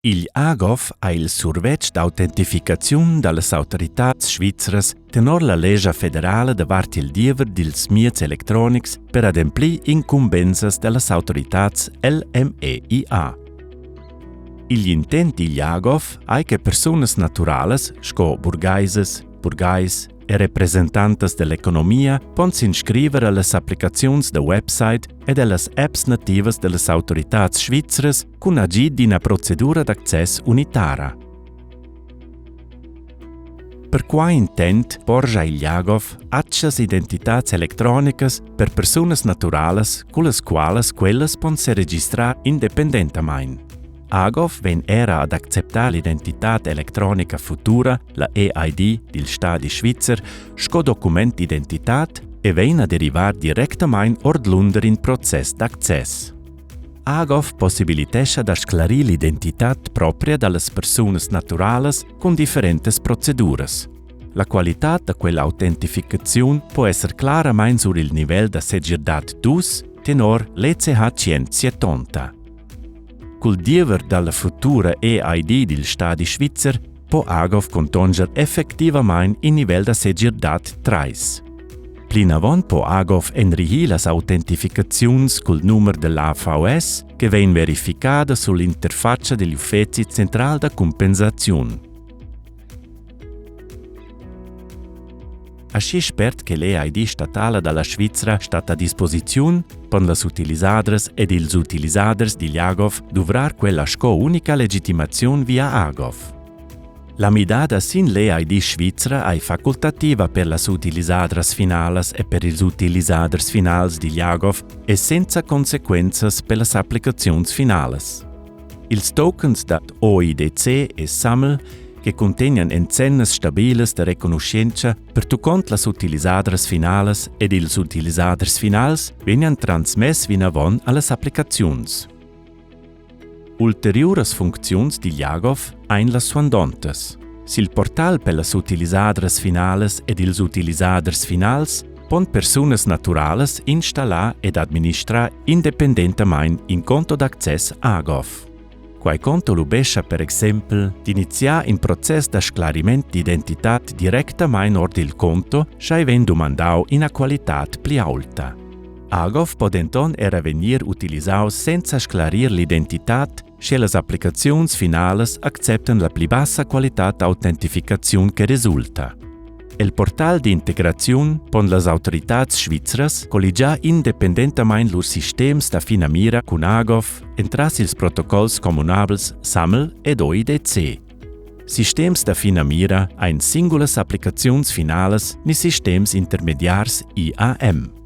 Igl AGOV ha il survetsch d'autentificaziun dallas autoritads svizras tenor la lescha federala davart il diever dils mieds electronics per ademplir incumbensas dallas autoritads LMEIA. Igl intent digl AGOV ei che persunas naturalas sco burgaisas, burgais e representantas dell'economia pon s'inscriver allas applicaziuns da website ed allas apps nativas dellas autoritads svizras cun agid d'ina procedura d'access unitara. Per quai intent porscha il Jagov atschas identitads electronicas per persunas naturalas cullas qualas quellas pon seregistrar independentamain. AGOV vegn era ad acceptar l'identitad electronica futura, la EID dil stadi svizzer, sco document d'identitad e vegn a derivar directamain ordlunder in process d'access. AGOV possibilitescha da sclarir l'identitad propria da las persunas naturalas cun differentas proceduras. La qualitad da quella autentificaziun po esser claramain sur il nivel da segirtad 2 tenor l'ECH 170. Cul diever dalla futura EID dil stadi svizzer po AGOV contonscher effectivamain in nivel da segirtad 3. Plinavon po AGOV enrihir las autentificaziuns cul numer dell'AVS che vegn verificada sull'interfaccia digl uffeci central da compensaziun. Aschi spert che l'EID statala dalla Svizra stat a disposiziun, pon las utilisadras ed ils utilisaders digl AGOV duvrar quella sco unica legitimaziun via AGOV. La midada sin l'EID svizra ei facultativa per las utilisadras finalas e per ils utilisaders finals digl AGOV e senza consequenzas per las applicaziuns finalas. Ils tokens dad OIDC e SAML che cuntegnan enzennas stabilas da reconuschientscha pertuccont las utilisadras finalas ed ils utilisaders finals vegnan transmess vinavon allas applicaziuns. Ulteriuras funcziuns digl AGOV ein las suandontas. Sil portal per las utilisadras finalas ed ils utilisaders finals pon persunas naturalas installar ed administrar independentamain in conto d'access AGOV. Quai conto lubescha per exempel d'iniziar in process da sclariment d'identitad directamain ord il conto, sch'ei vegn dumandau ina qualitad pli aulta. AGOV po denton era vegnir utilisaus senza sclarir l'identitad, sche las applicaziuns finalas acceptan la pli bassa qualitad d'autentificaziun che resulta. El portal d'integraziun pon las autoritads svizras colligiar independentamain lur sistems da finamira cun AGOV entras ils protocols communabels SAML ed OIDC. Sistems da finamira ein singulas applicaziuns finalas ni sistems intermediars IAM.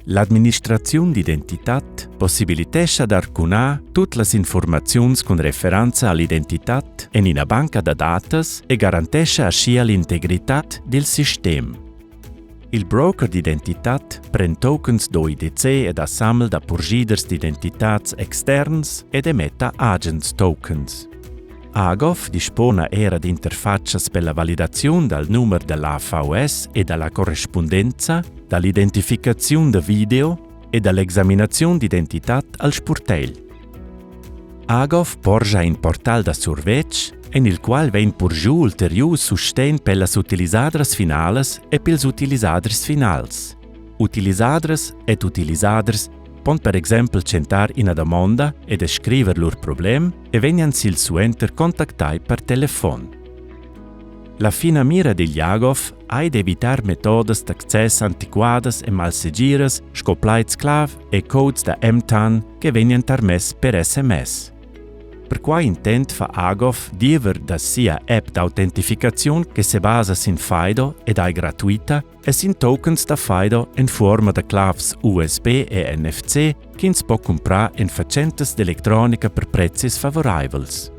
L'administraziun d'identitad possibilitescha d'arcunar tut las informaziuns cun referenza all'identitad en ina banca da datas e garantescha aschia l'integritad dil sistem. Il broker d'identitad pren tokens d'OIDC ed assamel da purschiders d'identitads externs ed emetta agens tokens. AGOV dispona era d'interfatschas per la validaziun dal numer da l'AVS e da la correspundenza, da l'identificaziun da video e da l'examinaziun d'identitad al spurtegl. AGOV porscha in portal da survetsch, en il qual vegn purschù ulteriur sustegn per las utilisadras finalas e pils utilisaders finals. Utilisadras ed utilisaders pon per exempel tschentar ina damonda e descriver lur problem e vegnan silsuenter contactai per telefon. La finamira digl AGOV ei d'evitar metodas d'access antiquadas e malsegiras sco plaids-clav e codes da mTAN che vegnan tarmess per sms. Per quei intent fa AGOV diever da sia app d'autentificaziun che sebasa sin FIDO ed ei gratuita e sin tokens da FIDO en fuorma da clavs USB e NFC ch'ins po cumprar en fatschentas d'electronica per prezis favoraivels.